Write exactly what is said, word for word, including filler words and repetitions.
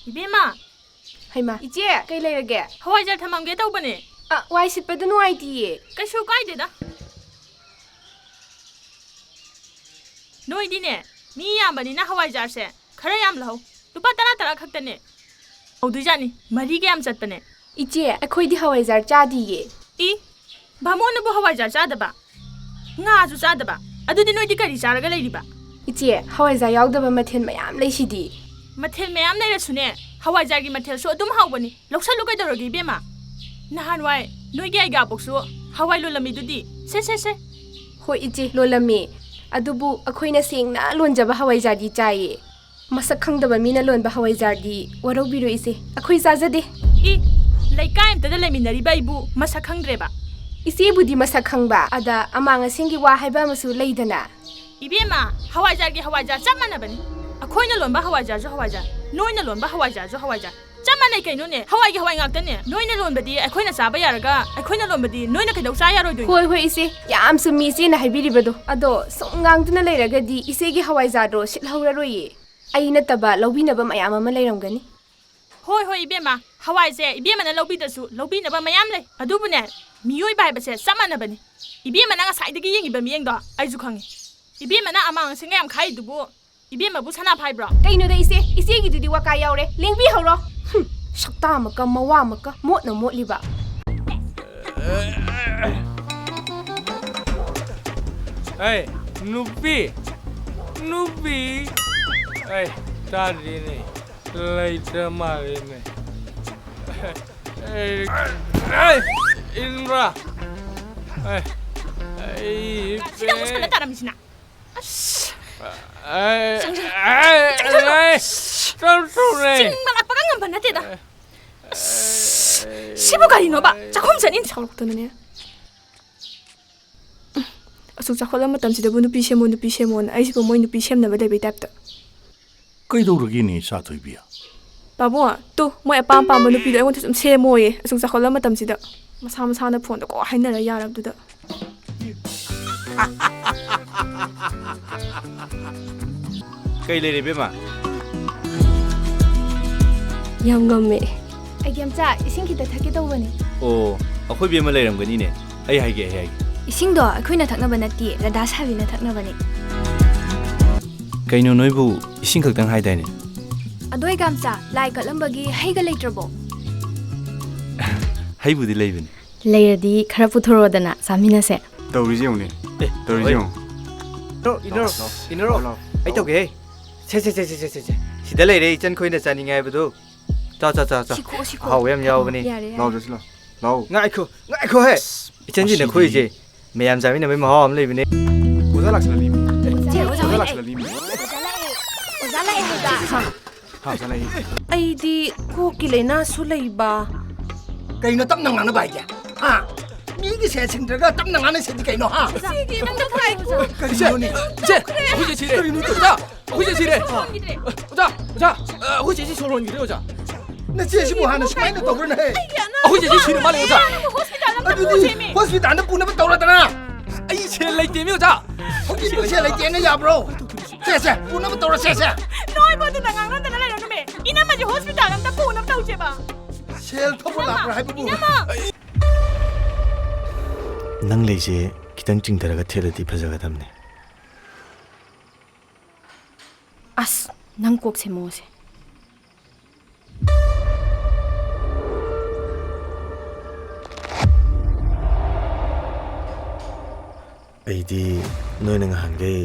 ꯏꯕꯦꯝꯃ, ꯍꯩꯃꯥ, ꯏꯆꯦ, ꯀꯩ ꯂꯩꯔꯒꯦ? ꯍꯋꯥꯏꯖꯥꯔ ꯊꯝꯃꯝꯒꯦ ꯇꯧꯕꯅꯦ꯫ ꯑ, ꯋꯥꯏ ꯁꯤꯠꯄꯗꯨ ꯅꯨꯡꯉꯥꯏꯇꯤꯌꯦ꯫ ꯀꯩꯁꯨ ꯀꯥꯏꯗꯦꯗ꯫ ꯅꯣꯏꯗꯤꯅꯦ, ꯃꯤ ꯌꯥꯝꯕꯅꯤꯅ ꯍꯋꯥꯏꯖꯥꯔꯁꯦ ꯈꯔ ꯌꯥꯝ ꯂꯧꯍꯧ꯫ ꯂꯨꯄꯥ ꯇꯔꯥ ꯇꯔꯥ ꯈꯛꯇꯅꯦ꯫ ꯍꯧꯗꯣꯏꯖꯥꯠꯅꯤ, ꯃꯔꯤ ꯀꯌꯥꯝ ꯆꯠꯄꯅꯦ꯫ ꯏꯆꯦ, ꯑꯩꯈꯣꯏꯗꯤ ꯍꯋꯥꯏꯖꯥꯔ ꯆꯥꯗꯤꯌꯦ꯫ ꯏ, ꯕꯥꯃꯣꯟꯅꯕꯨ ꯍꯋꯥꯏꯖꯥꯔ ꯆꯥꯗꯕ? ꯉꯥꯁꯨ ꯆꯥꯗꯕ? ꯑꯗꯨꯗꯤ ꯅꯣꯏꯗꯤ ꯀꯔꯤ ꯆꯥꯔꯒ ꯂꯩꯔꯤꯕ? ꯏꯆꯦ, ꯍꯋꯥꯏꯖꯥꯔ ꯌꯥꯎꯗꯕ ꯃꯊꯦꯜ ꯃꯌꯥꯝ ꯂꯩꯁꯤꯗꯤ꯫ ꯃꯊꯦꯜ ꯃꯌꯥꯝ ꯂꯩꯔꯁꯨꯅꯦ, ꯍꯋꯥꯏꯖꯥꯔꯒꯤ ꯃꯊꯦꯜꯁꯨ ꯑꯗꯨꯝ ꯍꯥꯎꯕꯅꯤ꯫ ꯂꯧꯁꯜꯂꯨ ꯀꯩꯗꯧꯔꯒꯦ, ꯏꯕꯦꯝꯃ? ꯅꯍꯥꯟꯋꯥꯏ ꯅꯣꯏꯒꯤ ꯑꯩꯒꯥꯕꯣꯛꯁꯨ ꯍꯋꯥꯏ ꯂꯣꯜꯂꯝꯃꯤꯗꯨꯗꯤ꯫ ꯁꯦ, ꯁꯦ, ꯁꯦ꯫ ꯍꯣꯏ, ꯏꯆꯦ, ꯂꯣꯜꯂꯝꯃꯤ꯫ ꯑꯗꯨꯕꯨ ꯑꯩꯈꯣꯏꯅ ꯁꯦꯡꯅ ꯂꯣꯟꯖꯕ ꯍꯋꯥꯏꯖꯥꯔꯗꯤ ꯆꯥꯏꯌꯦ꯫ ꯃꯁꯛ ꯈꯪꯗꯕ ꯃꯤꯅ ꯂꯣꯟꯕ ꯍꯋꯥꯏꯖꯥꯔꯗꯤ ꯋꯥꯔꯧꯕꯤꯔꯣꯏ, ꯏꯆꯦ꯫ ꯑꯩꯈꯣꯏ ꯆꯥꯖꯗꯦ꯫ ꯏ, ꯂꯩꯀꯥꯏ ꯑꯝꯇꯗ ꯂꯩꯃꯤꯟꯅꯔꯤꯕ ꯑꯩꯕꯨ ꯃꯁꯛ ꯈꯪꯗ꯭ꯔꯦꯕ? ꯏꯆꯦꯕꯨꯗꯤ ꯃꯁꯛ ꯈꯪꯕ, ꯑꯗ ꯑꯃꯥꯡ ꯑꯁꯦꯡꯒꯤ ꯋꯥ ꯍꯥꯏꯕ ꯑꯃꯁꯨ ꯂꯩꯗꯅ꯫ ꯏꯕꯦꯝꯃ, ꯍꯋꯥꯏꯖꯥꯔꯒꯤ ꯍꯋꯥꯏꯖꯥꯔ ꯆꯞ ꯃꯥꯟꯅꯕꯅꯤ꯫ ꯑꯩꯈꯣꯏꯅ ꯂꯣꯟꯕ ꯍꯋꯥꯏꯖꯥꯔꯁꯨ ꯍꯋꯥꯏꯖꯥꯔ, ꯅꯣꯏꯅ ꯂꯣꯟꯕ ꯍꯋꯥꯏꯖꯥꯔꯁꯨ ꯍꯋꯥꯏꯖꯥꯔ꯫ ꯆꯞ ꯃꯥꯟꯅꯩ ꯀꯩꯅꯣꯅꯦ? ꯍꯋꯥꯏꯒꯤ ꯍꯋꯥꯏ ꯉꯥꯛꯇꯅꯦ꯫ ꯅꯣꯏꯅ ꯂꯣꯟꯕꯗꯤ ꯑꯩꯈꯣꯏꯅ ꯆꯥꯕ ꯌꯥꯔꯒ, ꯑꯩꯈꯣꯏꯅ ꯂꯣꯟꯕꯗꯤ ꯅꯣꯏꯅ ꯀꯩꯗꯧ ꯆꯥ ꯌꯥꯔꯣꯏꯗꯣꯏꯅꯣ? ꯍꯣꯏ, ꯍꯣꯏ, ꯏꯆꯦ, ꯌꯥꯝ ꯆꯨꯝꯃꯤ ꯏꯆꯦꯅ ꯍꯥꯏꯕꯤꯔꯤꯕꯗꯣ꯫ ꯑꯗꯣ ꯁꯨꯝ ꯉꯥꯡꯗꯨꯅ ꯂꯩꯔꯒꯗꯤ ꯏꯆꯦꯒꯤ ꯍꯋꯥꯏꯖꯥꯔꯗꯣ ꯁꯤꯠꯍꯧꯔꯔꯣꯏꯌꯦ꯫ ꯑꯩ ꯅꯠꯇꯕ ꯂꯧꯕꯤꯅꯕ ꯃꯌꯥꯝ ꯑꯃ ꯂꯩꯔꯝꯒꯅꯤ꯫ ꯍꯣꯏ, ꯍꯣꯏ, ꯏꯕꯦꯝꯃ, ꯍꯋꯥꯏꯁꯦ ꯏꯕꯦꯝꯃꯅ ꯂꯧꯕꯤꯗ꯭ꯔꯁꯨ ꯂꯧꯕꯤꯅꯕ ꯃꯌꯥꯝ ꯂꯩ꯫ ꯑꯗꯨꯕꯨꯅꯦ, ꯃꯤꯑꯣꯏꯕ ꯍꯥꯏꯕꯁꯦ ꯆꯞ ꯃꯥꯟꯅꯕꯅꯤ꯫ ꯏꯕꯦꯝꯃꯅ ꯉꯁꯥꯏꯗꯒꯤ ꯌꯦꯡꯉꯤꯕ ꯃꯤꯠꯌꯦꯡꯗꯣ ꯑꯩꯁꯨ ꯈꯪꯉꯤ꯫ ꯏꯕꯦꯝꯃꯅ ꯑꯃꯥꯡ ꯑꯁꯦꯡꯒ ꯌꯥꯝ ꯈꯥꯏꯗꯨꯕꯨ ꯏꯕꯦꯝꯃꯕꯨ ꯁꯅꯥ ꯐꯥꯏꯕ꯭ꯔꯣ? ꯀꯩꯅꯣꯗ ꯏꯆꯦ, ꯏꯆꯦꯒꯤꯗꯨꯗꯤ ꯋꯥꯀꯥ ꯌꯥꯎꯔꯦ, ꯂꯦꯡꯕꯤꯍꯧꯔꯣ꯫ ꯍꯨꯝ, ꯁꯛꯇꯥꯃꯛꯀ ꯃꯋꯥꯃꯛꯀ ꯃꯣꯠꯅ ꯃꯣꯠꯂꯤꯕ꯫ ꯑꯩ, ꯅꯨꯄꯤ, ꯅꯨꯄꯤ, ꯑꯩ, ꯇꯥꯗꯦꯅꯦ, ꯂꯩꯇ꯭ꯔ ꯃꯥꯜꯂꯦꯅꯦ꯫ ꯑꯩ, ꯑꯩ, ꯏꯟꯕ꯭ꯔꯥ? ꯑꯩ, ꯑꯩ, ꯁꯤꯗ ꯑꯃꯨꯛ ꯁꯥꯟꯅ ꯇꯥꯔꯝꯃꯤꯁꯤꯅ꯫ ꯑꯁ! ꯑꯩ, ꯆꯪꯁꯤꯜꯂꯨ꯫ ꯑꯩ, ꯆꯪꯁꯤꯜꯂꯨ꯫ ꯑꯩ, ꯇꯧ-, ꯇꯧꯔꯦ꯫ ꯆꯤꯡ ꯃꯥꯜꯂꯛꯄꯒ ꯉꯝꯕ ꯅꯠꯇꯦꯗ꯫ ꯑꯁ! ꯁꯤꯕꯨ ꯀꯔꯤꯅꯣꯕ? ꯆꯥꯛꯈꯨꯝ ꯆꯠꯅꯤꯡ-, ꯁꯥꯎꯔꯛꯇꯅꯅꯦ꯫ ꯑꯁꯨꯛ ꯆꯥꯎꯈꯠꯂ ꯃꯇꯝꯁꯤꯗꯕꯨ ꯅꯨꯄꯤ ꯁꯦꯝꯃꯣ, ꯅꯨꯄꯤ ꯁꯦꯝꯃꯣꯅ꯫ ꯑꯩꯁꯤꯕꯨ ꯃꯣꯏ ꯅꯨꯄꯤ ꯁꯦꯝꯅꯕ ꯂꯩꯕꯩ ꯇꯥꯏꯞꯇ꯫ ꯀꯩꯗꯧꯔꯒꯦꯅꯦ, ꯏꯆꯥꯊꯣꯏꯕꯤ? ꯄꯥꯕꯨꯡ, ꯇꯨ, ꯃꯣꯏ ꯑꯄꯥꯝ ꯑꯄꯥꯝꯕ ꯅꯨꯄꯤꯗꯣ ꯑꯩꯉꯣꯟꯗ ꯁꯨꯝ ꯁꯦꯝꯃꯣꯌꯦ, ꯑꯁꯨꯛ ꯆꯥꯎꯈꯠꯂ ꯃꯇꯝꯁꯤꯗ꯫ ꯃꯁꯥ ꯃꯁꯥꯅ ꯐꯣꯟꯗ ꯀꯣ ꯍꯥꯏꯅꯔ ꯌꯥꯔꯕꯗꯨꯗ꯫ ꯀꯩ ꯂꯩꯔꯦ, ꯏꯕꯦꯝꯃ? ꯌꯥꯝ ꯉꯝꯃꯦ꯫ ꯑꯩꯒꯤ ꯌꯥꯝꯆꯥ, ꯏꯁꯤꯡ ꯈꯤꯇ ꯊꯛꯀꯦ ꯇꯧꯕꯅꯤ꯫ ꯑꯣ, ꯑꯩꯈꯣꯏ ꯕꯦꯝꯃ ꯂꯩꯔꯝꯒꯅꯤꯅꯦ꯫ ꯑꯩ ꯍꯥꯏꯒꯦ, ꯑꯩ ꯍꯥꯏꯒꯦ꯫ ꯏꯁꯤꯡꯗꯣ ꯑꯩꯈꯣꯏꯅ ꯊꯛꯅꯕ ꯅꯠꯇꯦ, ꯔꯙꯥ ꯁꯥꯕꯤꯅ ꯊꯛꯅꯕꯅꯤ꯫ ꯀꯩꯅꯣ, ꯅꯣꯏꯕꯨ ꯏꯁꯤꯡ ꯈꯛꯇꯪ ꯍꯥꯏꯗꯥꯏꯅꯦ? ꯑꯗꯣ ꯑꯩꯒꯤ ꯌꯥꯝꯆꯥ, ꯂꯥꯏ ꯀꯠꯂꯝꯕꯒꯤ ꯍꯩꯒ ꯂꯩꯇ꯭ꯔꯕꯣ? ꯍꯩꯕꯨꯗꯤ ꯂꯩꯕꯅꯤ꯫ ꯂꯩꯔꯗꯤ ꯈꯔ ꯄꯨꯊꯣꯔꯛꯑꯣꯗꯅ ꯆꯥꯃꯤꯟꯅꯁꯦ꯫ ꯇꯧꯔꯤꯁꯦ ꯌꯦꯡꯉꯨꯅꯦ꯫ ꯑꯦ, ꯇꯧꯔꯤꯁꯦ ꯍꯣꯏ꯫ ꯌꯦꯡꯉꯨ꯫ ꯏꯅꯣ, ꯏꯅꯣ, ꯂꯥꯎ, ꯂꯥꯎ, ꯏꯅꯣ꯫ ꯂꯥꯎ, ꯂꯥꯎ꯫ ꯑꯩ ꯇꯧꯒꯦꯍꯦ꯫ ꯁꯦ, ꯁꯦ, ꯁꯦ꯫ ꯁꯤꯗ ꯂꯩꯔꯦ, ꯏꯆꯟ ꯈꯣꯏꯅ ꯆꯥꯅꯤꯡꯉꯦ ꯍꯥꯏꯕꯗꯨ꯫ ꯆꯥ, ꯆꯥ, ꯆꯥ, ꯆꯥ꯫ ꯁꯤꯈꯣ, ꯁꯤꯈꯣ꯫ ꯑꯍꯥꯎꯕ ꯌꯥꯝ ꯌꯥꯎꯕꯅꯤ꯫ ꯌꯥꯔꯦ, ꯌꯥꯔꯦ꯫ ꯂꯥꯎ, ꯆꯠꯁꯤ ꯂꯥꯎ꯫ ꯂꯥꯎ꯫ ꯉꯥꯏꯈꯣ, ꯉꯥꯏꯈꯣꯍꯦ꯫ ꯑꯁ, ꯏꯆꯟꯁꯤꯅ ꯃꯁꯤꯗꯤ꯫ ꯑꯩꯈꯣꯏꯁꯦ ꯃꯌꯥꯝ ꯆꯥꯃꯤꯟꯅꯕꯒꯤ ꯃꯍꯥꯎ ꯑꯃ ꯂꯩꯕꯅꯦ꯫ ꯑꯣꯖꯥ ꯂꯥꯛꯁꯜꯂꯛꯂꯤꯃꯤ꯫ ꯁꯦ, ꯑꯣꯖꯥ ꯑꯣꯖꯥ ꯍꯣꯏ꯫ ꯂꯥꯛꯁꯜꯂꯛꯂꯤꯃꯤ꯫ ꯑꯣꯖꯥ ꯂꯥꯛꯑꯦ꯫ ꯑꯣꯖꯥ ꯂꯥꯛꯑꯦ ꯍꯥꯏꯕ꯫ ꯍꯥ, ꯑꯣꯖꯥ ꯂꯥꯛꯑꯦ꯫ ꯑꯩꯗꯤ ꯀꯣꯛꯀꯤ ꯂꯥꯏꯅꯥꯁꯨ ꯂꯩꯕ꯫ ꯀꯩꯅꯣ ꯇꯞꯅ ꯉꯥꯡꯅꯕ ꯍꯥꯏꯗꯤ? ꯍꯥ? ꯃꯤꯒꯤ ꯁꯦꯜ ꯁꯤꯡꯗ꯭ꯔꯒ ꯇꯞꯅ ꯉꯥꯡꯅꯁꯦꯗꯤ ꯀꯩꯅꯣ, ꯍꯥ? ꯁꯤꯒꯤ ꯅꯪ ꯇꯞꯊꯥꯏ꯫ ꯀꯔꯤꯅꯣꯅꯦ? ꯏꯆꯦ, ꯑꯩꯈꯣꯏ ꯆꯦ ꯁꯤꯔꯦ꯫ ꯀꯔꯤꯅꯣ ꯇꯧꯔꯤꯁꯦ? ꯑꯣꯖꯥ, ꯑꯩꯈꯣꯏ ꯆꯦ ꯁꯤꯔꯦ꯫ ꯁꯣꯔ ꯍꯣꯟꯈꯤꯗ꯭ꯔꯦ꯫ ꯑꯣꯖꯥ, ꯑꯣꯖꯥ, ꯑ, ꯑꯩꯈꯣꯏ ꯆꯦꯁꯤ ꯁꯣꯔ ꯍꯣꯟꯈꯤꯗ꯭ꯔꯦ, ꯑꯣꯖꯥ꯫ ꯅꯆꯦꯁꯤꯕꯨ ꯍꯥꯟꯅ ꯁꯨꯃꯥꯏꯅ ꯇꯧꯕ꯭ꯔꯅꯦ? ꯑꯩꯒꯤ ꯑꯅꯥꯕ ꯑꯩꯈꯣꯏ ꯆꯦꯁꯤ ꯁꯤꯔ ꯃꯥꯜꯂꯦ, ꯑꯣꯖꯥ꯫ ꯄꯥꯝꯃꯦ꯫ ꯍꯣꯁꯄꯤꯇꯥꯜ ꯑꯝꯇ ꯑꯗꯨꯗꯤ ꯄꯨꯁꯦꯃꯤ꯫ ꯍꯣꯁꯄꯤꯇꯥꯜꯗ ꯄꯨꯅꯕ ꯇꯧꯔꯗꯅ꯫ ꯑꯩ ꯁꯦꯜ ꯂꯩꯇꯦꯃꯤ, ꯑꯣꯖꯥ꯫ ꯍꯧꯖꯤꯛꯄꯨ ꯁꯦꯜ ꯂꯩꯇꯦꯅ ꯌꯥꯕ꯭ꯔꯣ? ꯁꯦ, ꯁꯦ, ꯄꯨꯅꯕ ꯇꯧꯔꯁꯦ, ꯁꯦ꯫ ꯅꯣꯏꯕꯨ ꯑꯗꯨꯗ ꯉꯥꯡꯅꯗꯅ ꯂꯩꯔꯅꯨꯃꯦ꯫ ꯏꯅꯝꯃꯁꯦ ꯍꯣꯁꯄꯤꯇꯥꯜ ꯑꯝꯇ ꯄꯨꯅꯕ ꯇꯧꯁꯦꯕ꯫ ꯁꯦꯜ ꯊꯣꯛꯄ ꯏꯅꯝꯃ, ꯂꯥꯛꯄ꯭ꯔꯥ ꯍꯥꯏꯕꯕꯨ? ꯏꯅꯝꯃ꯫ ꯅꯪ ꯂꯩꯁꯦ ꯈꯤꯇꯪ ꯆꯤꯡꯊꯔꯒ ꯊꯦꯠꯂꯗꯤ ꯐꯖꯒꯗꯕꯅꯦ꯫ ꯑꯁ, ꯅꯪ ꯀꯣꯛꯁꯦ ꯃꯣꯁꯦ꯫ ꯑꯩꯗꯤ ꯅꯣꯏꯅ ꯉꯍꯥꯟꯈꯩ